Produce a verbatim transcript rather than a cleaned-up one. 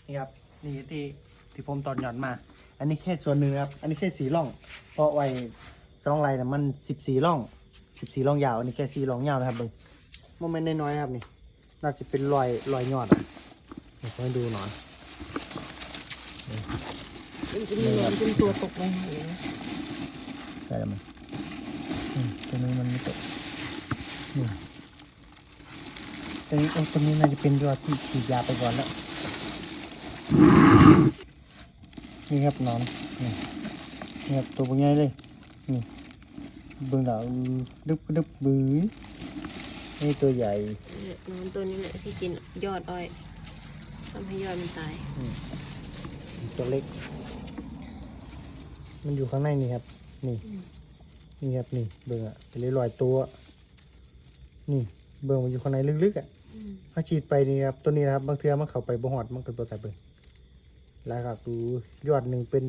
นี่ครับ นี่ที่ที่ผมตอนหย่อนมา อันนี้แค่ส่วนหนึ่งครับ อันนี้แค่สี่ร่อง เพราะไว้สองไร่น่ะมันสิบสี่ร่อง สิบสี่ร่องยาว อันนี้แค่สี่ร่องยาวนะครับเบิ่ง มันไม่น้อยๆครับนี่ น่าจะเป็นรอยรอยยอดอ่ะ เดี๋ยวผมให้ดูหน่อย มันจะมีหนอนเป็นตัวตกลงมาอยู่นะ ใช่แล้วมันอืมตัวนี้มันไม่ตกนี่ตัวนี้โอ้ตัวนี้น่าจะเป็นยอดที่ฉีดยาไปก่อนแล้ว นี่ครับหนอน นี่นี่ครับตัวใหญ่เลย นี่เบิ่งแล้วดึบดึบบือนี่ตัวใหญ่ เนี่ยหนอนตัวนี้แหละที่กินยอดอ้อยทำให้ยอดมันตาย อืมตัวเล็ก มันอยู่ข้างในนี่ครับ นี่ อืม นี่ครับนี่เบิ่งอ่ะเป็นรอยตัว นี่เบิ่งมันอยู่ข้างในลึกๆอ่ะ อืม เขาฉีดไปนี่ครับตัวนี้นะครับ บางเทื่อมันเข้าไปบ่ฮอดมันก็ตัวแต่เบิ่งแล้วครับดูยอดหนึ่งเป็น